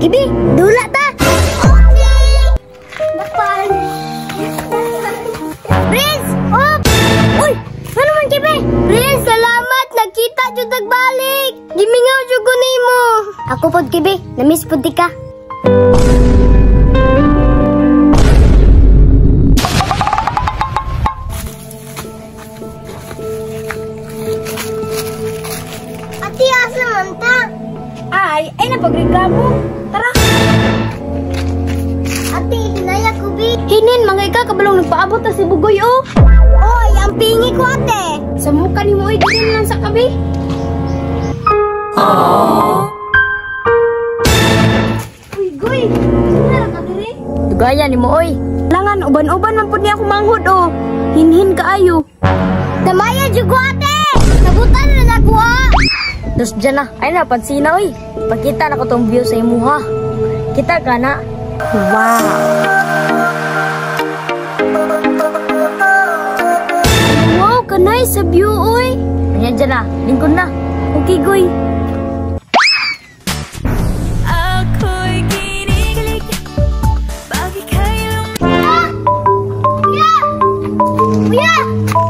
Kibi, dula ta. Okay. Dakpan. Prince, op. Uy, ano man Kibi? Prince, salamat nagkita jud nagbalik. Gimingaw jud ko nimo. Ako pod Kibi, na-miss pod ka. Ate, asa man ta? Ay, ay napagreklamo. Tara. Ate, hinaya ko bi. Hinin, mga ika, kabalong nagpaabot na si Bugoy, oh. Oy, ang pingi ko, ate. Sa mukha ni mo, oy, dili lang sa kabi. Uy, Goy, sinara ka diri? Dugaya ni mo, oy. Langan, uban-uban man pud niya ako manghod, oh. Hinhin kaayo. Damaya jud ko, ate. Sabutan na nakuha. Dos dyan na. Ay na, pansina oy. Pakita na ko tong view sa imuha. Kita ka na. Wow. Wow, kanay sa view, oy. Ayan dyan na. Lingkod na. Okay, Goy. Ako'y kinikilig pag ika'y Ah! Kuya! Kuya!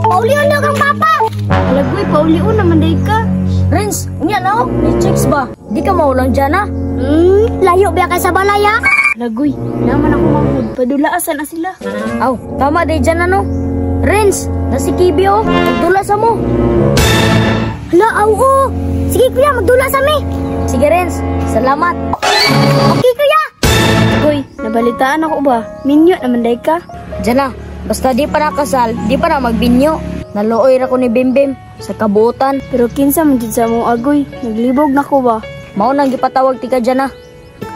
Paulion na kang papa! Alagoy, paulion naman day ka. Renz, unya na oh. May chicks ba? Di ka maulang dyan na. Layo biya kay sa balay, ha? Alagoy, naman ako manghod. Padulaasan na sila. Aw, tama day dyan na no. Renz, nasi Kibi oh. Magdula sa mo. Hala, aw, oh. Sige, kuya, magdula sa mi. Sige, Renz. Salamat. Okay, kuya. Goy, nabalitaan ako ba? Minyo naman day ka. Dyan na. Basta di pa nakasal, di pa na magbinyo. Naluoy ra ko ni Bimbim sa kabuotan. Pero kinsa man jud sa mong agoy, naglibog na ko ba? Mao nang gipatawag ti ka dyan na.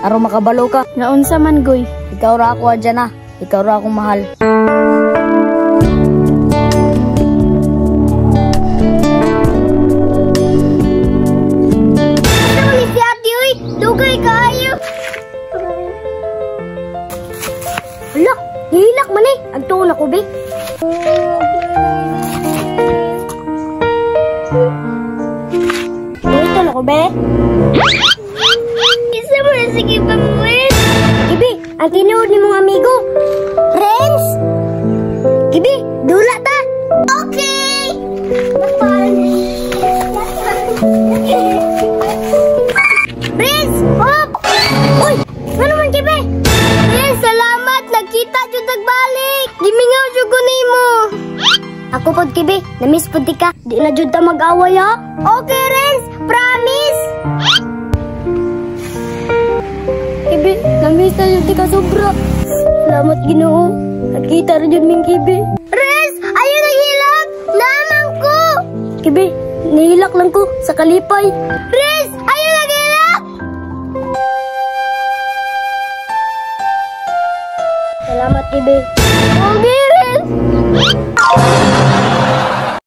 Aron makabalo ka. Naunsa man, Goy? Ikaw ra ako dyan na. Ikaw ra akong mahal. Ano ni si ate, uy? Dugay kaayo. Hala, nihilak man eh. Agtuon ako, be. Dito na ko, be. Isa mo na sige panguin. Kibi, ang tinuod ni mong amigo. Renz! Kibi, dula ta. Okay! Dakpan. Renz! Hop! Uy! Ano man, Kibi? Renz, salamat! Nagkita jud nagbalik! Gimingaw jud ko nimo. Ako pod, Kibi. Na-miss pod ka. Di na jud ta mag-away, ha? Okay, Renz! Promise! Kibi, na-miss na jud ka sobra. Salamat, Ginoo. Nagkita ra jud ming Kibi. Renz! Ayaw naghilak! Naman ko! Kibi, nihilak lang ko sa kalipay. Renz! Ayaw naghilak! Salamat, Kibi. Okay, Renz!